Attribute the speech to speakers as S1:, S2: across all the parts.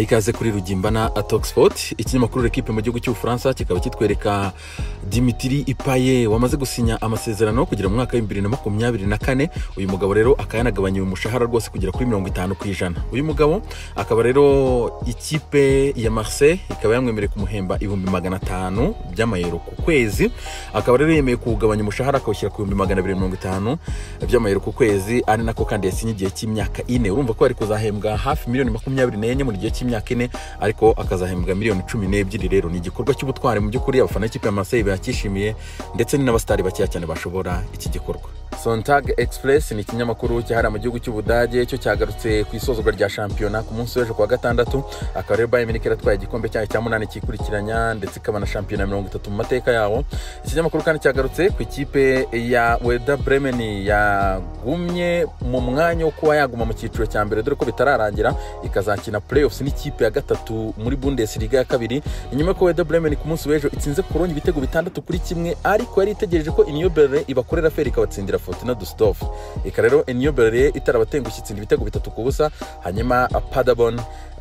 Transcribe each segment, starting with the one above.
S1: Mbahaye ikaze kuri Rugimbana Talksport. Ikinyamakuru L'Equipe mu gihugu cy'Ubufaransa kikaba kitwereka Dimitri Payet wamaze gusinya amasezerano kugera mu mwaka wa 2024. Uyu mugabo rero akaba yanagabanyiwe umushahara rwose kugera kuri 50%. Uyu mugabo akaba rero ikipe ya Marseille ikaba yamwemereye kumuhemba 500,000 by'amayero ku kwezi, akaba rero yemeye kuwugabanya umushahara akawushyira ku 250,000 by'amayero ku kwezi, ari nako kandi yasinye igihe cy'imyaka 4. Urumva ko ari kuzahembwa hafi miliyoni 24 mu gihe cy'imyaka 4, ariko akazahembwa miliyoni 12. Rero ni igikorwa cy'ubutwari mu by'ukuri, abafana b'ikipe ya Marseille bakishimiye, ndetse ni n'abastari bakeya cyane bashobora iki gikorwa. Sontag Express ni ikinyamakuru cyahariwe mu gihugu cy'Ubudage, cyo cyagarutse ku isozwa rya shampiyona ku munsi w'ejo kuwa gatandatu. Akaba rero Bayern Munich yaratwaye igikombe cyayo cya 8 cyikurikiranya, ndetse ikaba na shampiyona 30 mu mateka yawo. Ikinyamakuru kandi cyagarutse ku ikipe ya Werder Bremen yagumye mu mwanya wo kuba yaguma mu cyiciro cya mbere, dore ko bitararangira, ikazakina playoffs n'ikipe ya gatatu muri Bundesliga ya kabiri. Nyuma ko Werder Bremen ku munsi w'ejo itsinze Cologne ibitego 6-1, ariko yari itegereje ko Union Berlin ibakorera feri ikabatsindira Fortuna Düsseldorf. Ika rero Union Berlin itarabatengushye itsinda ibitego 3-0, hanyuma Paderborn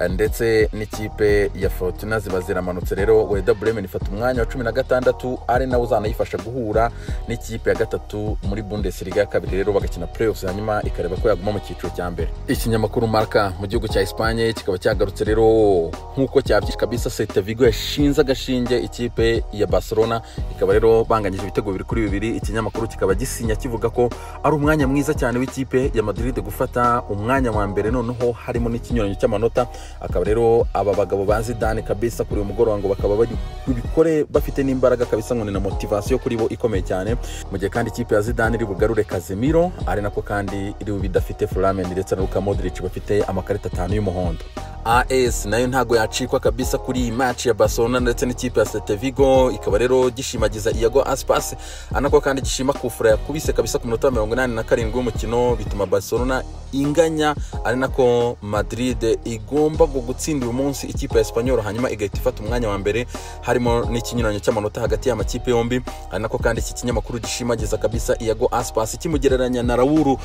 S1: ndetse n'ikipe ya Fortuna ziba ziramanutse. Rero Werder Bremen ifata umwanya wa 16, ari nawo uzanayifasha guhura n'ikipe ya gatatu muri Bundesliga ya kabiri, rero bagakina playoffs, hanyuma ikareba ko yaguma mu cyiciro cya mbere. Ikinyamakuru Marca mu gihugu cya Espagne kikaba cyagarutse rero nk'uko cyabyishe kabisa, Celta Vigo yashinze agashinge ikipe ya Barcelona, ikaba rero banganyije ibitego 2-2. Ikinyamakuru kikaba gisinya kivuga ko ari umwanya mwiza cyane w'ikipe ya Madrid gufata umwanya wa mbere, noneho harimo n'ikinyuranyo cy'amanota. Akaba rero aba bagabo ba Zidane kabisa kuri uyu mugoroba ngo bakaba bari bikore bafite n'imbaraga kabisa, ngo ni na motivation kuri bo ikomeye cyane, mu gihe kandi ikipe ya Zidane iri bugarure Casemiro, ari nako kandi iri bidafite Flamengo ndetse na Luka Modric bafite amakarita 5 y'umuhondo. AS nayo ntago yacikwa kabisa kuri iyi match ya Barcelona ndetse n'ikipe ya Celta Vigo, ikaba rero gishimagiza Iago Aspas, anako kandi gishima kufura yakubise kabisa ku minota 87 w'umukino, bituma Barcelona inganya, ari nako Madrid igomba gutsinda uyu munsi ikipe ya Espanyol, hanyuma igahita ifata umwanya wa mbere, harimo n'ikinyuranyo cy'amanota hagati y'amakipe yombi. Ari nako kandi iki kinyamakuru gishimagiza kabisa Iago Aspas kimugereranya na Raul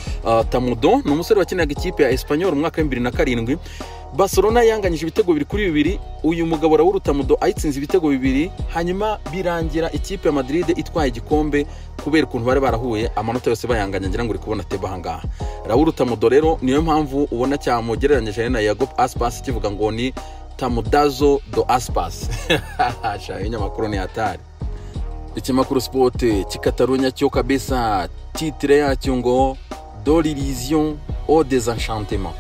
S1: Tamudo, ni umusore wakiniraga ikipe ya Espanyol mu mwaka wa 2007. Barcelona yanganyije ibitego 2-2, uyu mugabo Raul Tamudo ayitsinze ibitego 2, hanyuma birangira ikipe ya Madrid itwaye igikombe kubera ukuntu bari barahuye amanota yose bayanganya. Ngira ngo uri kubona teba ahangaha Raul Tamudo, rero niyo mpamvu ubona cyamugereranyije na Iago Aspas kivuga ngo ni Tamudazo do Aspas. Sha ibinyamakuru ni hatari. Ikinyamakuru Sport cy'Katarunya cyo kabisa titre yacyo ngo de l'illusion au désenchantement.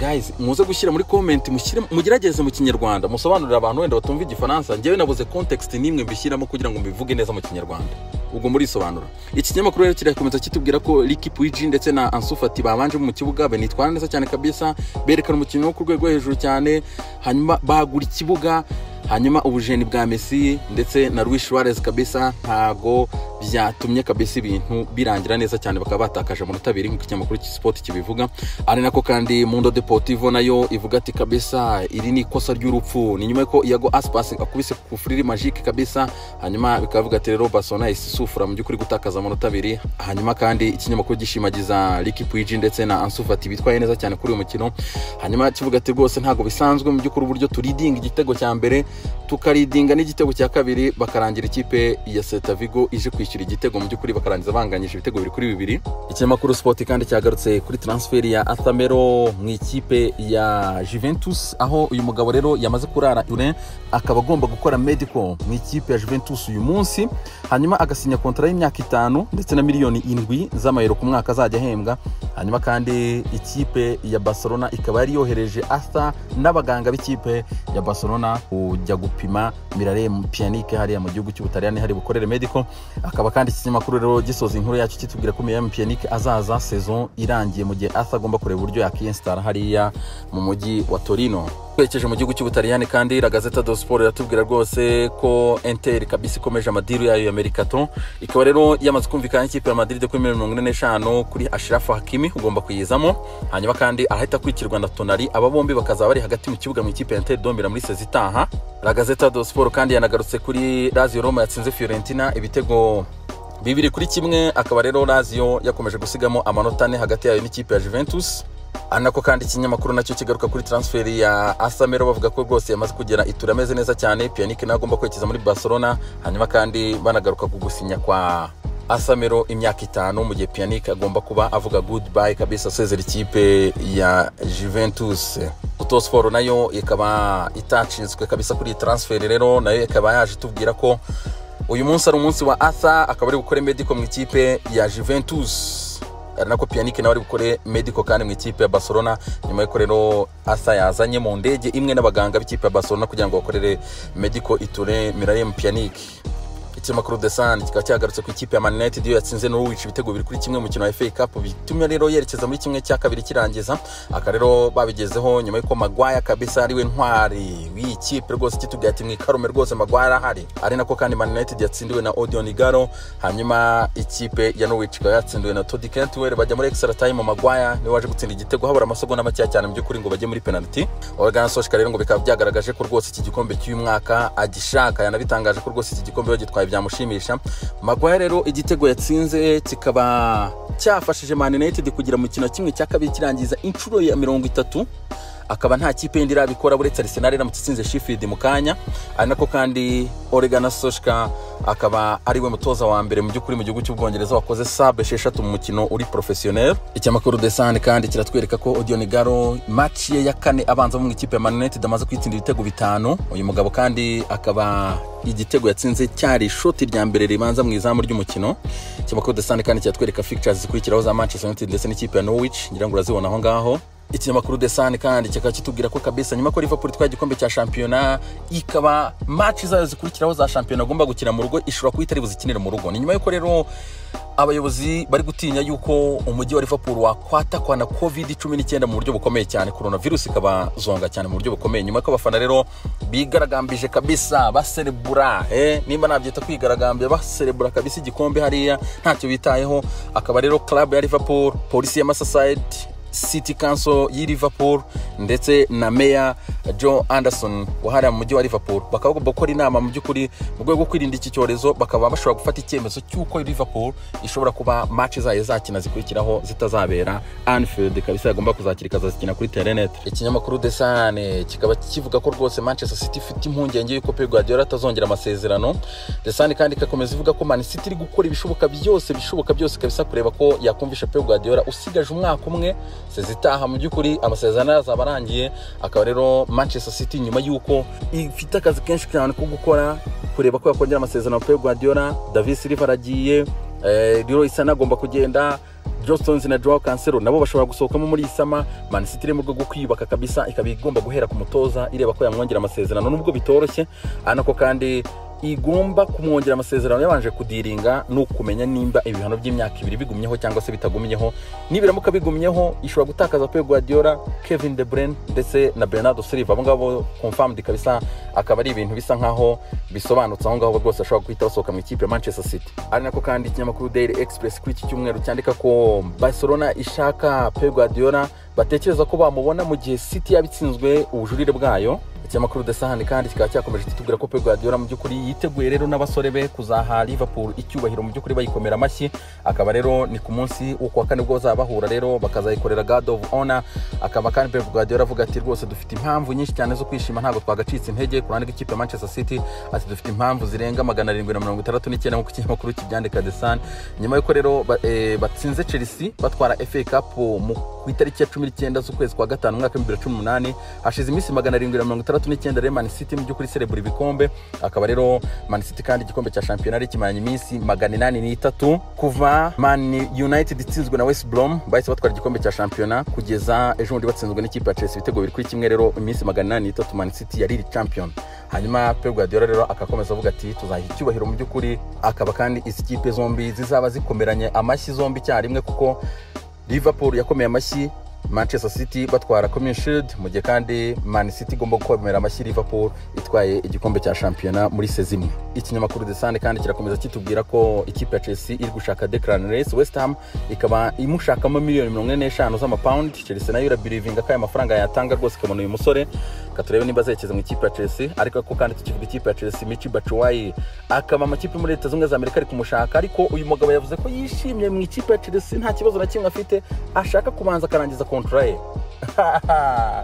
S1: Guys, muze gushyira muri comment, mushyire mugerageze mu Kinyarwanda musobanurira abantu wenda batumva Igifaransa. Njyewe nabuze context nimwe mbishyiramo kugira ngo mbivuge neza mu Kinyarwanda, ubwo murisobanura. Iki kinyamakuru rero kirakomeza kitubwira ko Ricky Puig ndetse na Ansu Fati babanje mu kibuga benitwara neza cyane kabisa, berekana umukino wo ku rwego hejuru cyane, hanyuma bagura ikibuga, hanyuma ubujeni bwa Messi ndetse na Luis Suarez kabisa ntago byatumye kabisa ibintu birangira neza cyane, bakaba batakaje amanota 2 nk'uko ikinyamakuru cy'Sport kibivuga. Ari nako kandi Mundo Deportivo nayo ivuga ati kabisa iri ni ikosa ry'urupfu, ni nyuma ko Iago Aspas akubise ku friri magique kabisa, hanyuma bikavuga ati rero Barcelona isufura mu by'ukuri gutakaza amanota 2. Hanyuma kandi ikinyamakuru gishimagiza Ricky Puig ndetse na Ansu Fati bitwaye neza cyane kuri uyu mukino, hanyuma kivuga ati rwose ntago bisanzwe mu by'ukuri uburyo turidinga igitego cya mbere tukaridinga n'igitego cya kabiri, bakarangira ikipe ya Celta Vigo ije kwishyura igitego mu by'ukuri, bakarangiza banganyije ibitego 2-2. Ikinyamakuru Sport kandi cyagarutse kuri transfer ya Athamero mu ikipe ya Juventus, aho uyu mugabo rero yamaze kurara Turin, akaba agomba gukora medical mu ikipe ya Juventus uyu munsi, hanyuma agasinya kontra y'imyaka 5 ndetse na miliyoni 7 z'amayero ku mwaka azajya ahembwa. Hanyuma kandi ikipe ya Barcelona ikaba yari yohereje Arthur n'abaganga b'ikipe ya Barcelona kujya gupima Miralem Pjanic hariya mu gihugu cy'Ubutaliyani hari bukorere medical. Akaba kandi iki kinyamakuru rero gisoza inkuru yacu kitubwira ko Miralem Pjanic azaza saison irangiye, mu gihe Arthur agomba kureba uburyo yakiyinstara hariya mu mujyi wa Torino. Twerekeje mu gihugu cy'Ubutaliyani kandi La Gazzetta dello Sport iratubwira rwose ko Inter kabisa ikomeje amadiru yayo ya Mercato, ikaba rero yamaze kumvikana n'ikipe ya Madrid kuri 45 kuri Achraf Hakimi ugomba kuyizamo, hanyuma kandi arahita akurikirwa na Tonali, aba bombi bakazaba bari hagati mu kibuga mu ikipe ya Inter Domira muri saison itaha. La Gazzetta dello Sport kandi yanagarutse kuri Lazio Roma yatsinze Fiorentina ibitego 2-1, akaba rero Lazio yakomeje gusigamo amanota 4 hagati yayo n'ikipe ya Juventus. Anako kandi ikinyamakuru nacyo kigaruka kuri transfer ya Asamero, bavuga ko rwose yamaze kugera Itura ameze neza cyane. Pjanic nawe agomba kwerekeza muri Barcelona, hanyuma kandi banagaruka ku gusinya kwa Asamero imyaka 5, mu gihe Pjanic agomba kuba avuga goodbye kabisa, asezera ikipe ya Juventus. Tuttosport nayo ikaba itacitswe kabisa kuri transfer, rero nayo ikaba yaje tubwira ko uyu munsi ari umunsi wa Arthur, akaba ari gukora medical mu ikipe ya Juventus, ari nako Pjanic nawe ari bukore medical kandi mu ikipe ya Barcelona, nyuma y'uko rero Arthur yazanye mu ndege imwe n'abaganga b'ikipe ya Barcelona kugira ngo bakorere medical Iture Miralem Pjanic. Ikinyamakuru The Sun kikaba cyagarutse ku ikipe ya Man United yo yatsinze Norwich ibitego 2-1 mu mukino wa FA Cup, bitumye rero yerekeza muri 1/2 kirangiza. Aka rero babigezeho nyuma y'uko Maguire kabisa ari we ntwari w'iyi kipe rwose, kitubwiye ati mwikarume rwose Maguire ahari. Ari nako kandi Man United yatsindiwe na Odion Igalo, hanyuma ikipe ya Norwich ikaba yatsindiwe na Todi Cantwell, bajya muri extra time, Maguire niwe waje gutsinda igitego habura amasegonda make cyane mu by'ukuri ngo bajye muri penalty. Ole Solskjaer rero ngo bikaba byagaragaje ko rwose iki gikombe cy'uyu mwaka agishaka, yanabitangaje ko rwose iki gikombe bagitwaye byamushimisha. Maguire rero igitego yatsinze kikaba cyafashije Man United kugira mu mukino 1/2 kirangiza inshuro ya 30, akaba nta kipe yindi irabikora uretse Arsenal iramutse itsinze Sheffield mu kanya. Ari nako kandi Ole Gunnar Solskjaer akaba ari we mutoza wa mbere mu by'ukuri mu gihugu cy'Ubwongereza wakoze sub 6 mu mukino uri professionnel. Ikinyamakuru The Sun kandi kiratwereka ko Odion Igalo match ye ya 4 abanza mu ikipe ya Man United amaze kwitsinda ibitego 5. Uyu mugabo kandi akaba igitego yatsinze cyari shoti rya mbere ribanza mu izamu ry'umukino. Ikinyamakuru The Sun kandi kiratwereka fixtures zikurikiraho za Manchester United ndetse n'ikipe ya Norwich, ngira ngo urazibona aho ngaho. Ikinyamakuru The Sun kandi kikaba kitubwira ko kabisa nyuma ko Liverpool itwaye igikombe cya shampiyona, ikaba match zayo zikurikiraho za shampiyona agomba gukina mu rugo ishobora kuba itari buzikinire mu rugo. Ni nyuma y'uko rero abayobozi bari gutinya yuko umujyi wa Liverpool wakwatakwa na COVID-19 mu buryo bukomeye cyane, coronavirus ikaba zonga cyane mu buryo bukomeye. Nyuma ko abafana rero bigaragambije kabisa baserebura, nimba nabyita kwigaragambya, baserebura kabisa igikombe hariya ntacyo bitayeho. Akaba rero club ya Liverpool, polisi ya Merseyside, City Council y'i Liverpool ndetse na Mayor Joe Anderson wahariye mu mujyi wa Liverpool bakaba bagomba gukora inama mu by'ukuri mu rwego rwo kwirinda iki cyorezo, bakaba bashobora gufata icyemezo cy'uko Liverpool ishobora kuba match zayo zakina zikurikiraho zitazabera Anfield kabisa, yagomba kuzakira ikazazikina kuri Terranet. Ikinyamakuru The Sun kikaba kivuga ko rwose Manchester City ifite impungenge y'uko Pep Guardiola atazongera amasezerano. The Sun kandi ikakomeza ivuga ko Man City iri gukora ibishoboka byose kabisa kureba ko yakumvisha Pep Guardiola usigaje umwaka umwe sezitaha mu by'ukuri amasezerano azaba arangiye. Akaba rero Manchester City nyuma y'uko ifite akazi kenshi cyane ko gukora kureba ko yakongera amasezerano Pep Guardiola, David Silva aragiye, Leroy Sané agomba kugenda, John Stones na Joao Cancelo nabo bashobora gusohokamo muri isama. Man City iri mu rwego rwo kwiyubaka kabisa, ikaba igomba guhera ku mutoza ireba ko yamwongera amasezerano nubwo bitoroshye, anako kandi igomba kumwongera amasezerano yabanje kudiringa no kumenya nimba ibihano by'imyaka 2 bigumyeho cyangwa se bitagumyeho. Nibiramuka bigumyeho ishobora gutakaza Pep Guardiola, Kevin De Bruyne ndetse na Bernardo Silva, abo ngabo confirmed kabisa, akaba ari ibintu bisa nkaho bisobanutse aho ngaho rwose ashobora guhita basohoka mu ikipe ya Manchester City. Ari nako kandi ikinyamakuru Daily Express kuri iki cyumweru cyandika ko Barcelona ishaka Pep Guardiola, batekereza ko bamubona mu gihe City yabitsinzwe ubujurire bwayo. Ikinyamakuru The Sun kandi kikaba cyakomeje kitubwira ko Pep Guardiola mu by'ukuri yiteguye rero n'abasore be kuzaha Liverpool icyubahiro mu by'ukuri bayikomera amashyi. Akaba rero ni ku munsi wo kuwa kane ubwo bazabahura rero bakazayikorera God of Honor. Akaba kandi Pep Guardiola avuga ati rwose dufite impamvu nyinshi cyane zo kwishima, ntabwo twagacitse intege ku ruhande rw'ikipe ya Manchester City, ati dufite impamvu zirenga 769 nk'uko ikinyamakuru kibyandika The Sun. Nyuma y'uko rero batsinze Chelsea batwara FA Cup ku itariki ya 19 z'ukwezi kwa gatanu umwaka wa 2018, hashize iminsi 769 rero Man City mu by'ukuri celebra ibikombe. Akaba rero Man City kandi igikombe cya shampiyona ari kimanye iminsi 803 kuva Man United itsinzwe na West Brom, bahise batwara igikombe cya shampiyona kugeza ejo bundi batsinzwe n'ikipe ya Chelsea ibitego 2-1. Rero iminsi 803 Man City yari champion. Hanyuma Pep Guardiola rero akakomeza avuga ati tuzaha icyubahiro mu by'ukuri. Akaba kandi izi kipe zombi zizaba zikomeranye amashyi zombi cyarimwe, kuko Liverpool yakomeye amashyi Manchester City batwara Community Shield, mu gihe kandi Man City igomba gukomera amashyi Liverpool itwaye igikombe cya shampiyona muri sezimwe. Ikinyamakuru The Sun kandi kirakomeza kitubwira ko ikipe ya Chelsea iri gushaka Declan Rice, West Ham ikaba imushakamo miliyoni 45 z'amapawundi. Chelsea nayo irabirivinga ko aya mafaranga yatanga rwose ikabona uyu musore. Katurebe nimba azerekeza mu ikipe ya Chelsea. Ariko ko kandi tukivuga ikipe ya Chelsea, Michy Batshuayi akaba amakipe muri Leta Zunze Ubumwe za Amerika ari kumushaka, ariko uyu mugabo yavuze ko yishimye mu ikipe ya Chelsea nta kibazo na kimwe afite, ashaka kubanza akarangiza contrat ye.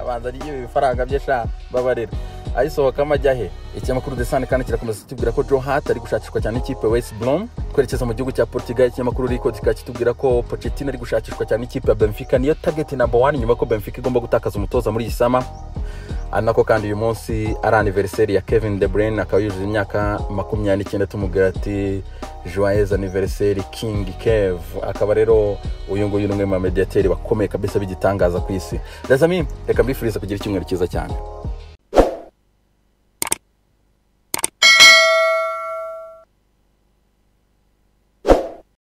S1: Banza arye ibifaranga bye sha, babarira ayisohokamo ajya he? Ikinyamakuru The Sun kandi kirakomeza kitubwira ko Joe Hart ari gushakishwa cyane n'ikipe West Brom. Twerekeza mu gihugu cya Portugal, ikinyamakuru Rico kikaba kitubwira ko Pochettino ari gushakishwa cyane n'ikipe ya Benfica, niyo target number one, nyuma ko Benfica igomba gutakaza umutoza muri iyi summer. Ari nako kandi uyu munsi ari anniversaire ya Kevin De Bruyne, akaba yujuje imyaka 29. Tumubwira ati "Joyeux anniversaire, King Kev". Akaba rero uyu nguyu ni umwe mu bamediateri bakomeye kabisa b'igitangaza ku isi. Les amis, reka mbifuriza kugira icyumweru cyiza cyane.